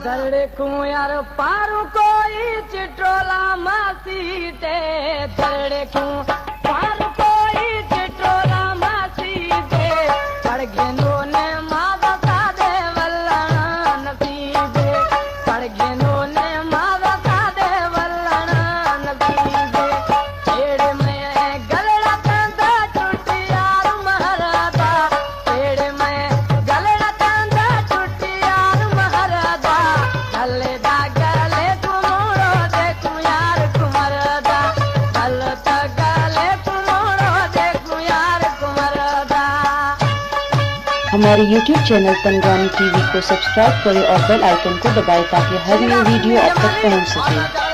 ترڑے کوں یار پارو کوئی چٹولا ماسی دے، ترڑے کوں پارو کوئی چٹولا ماسی دے، پڑ گندو نے ماں دے ولنا نصیب دے، پڑ گندو نے ماں دے ولنا نصیب دے۔ ایڑے میں گلڑا تاندا ٹوٹی یار مہرا دا، ایڑے میں گلڑا تاندا ٹوٹی یار مہرا دا، گلے دا گلے کوں موڑو دیکھوں یار کوں مردا، گل تا گلے کوں موڑو دیکھوں یار کوں مردا۔ ہمارے یوٹیوب چینل تنگانی ٹی وی کو سبسکرائب کریں اور بیل آئیکن کو دبائیں تاکہ ہر نئی ویڈیو آپ تک پہنچ سکے۔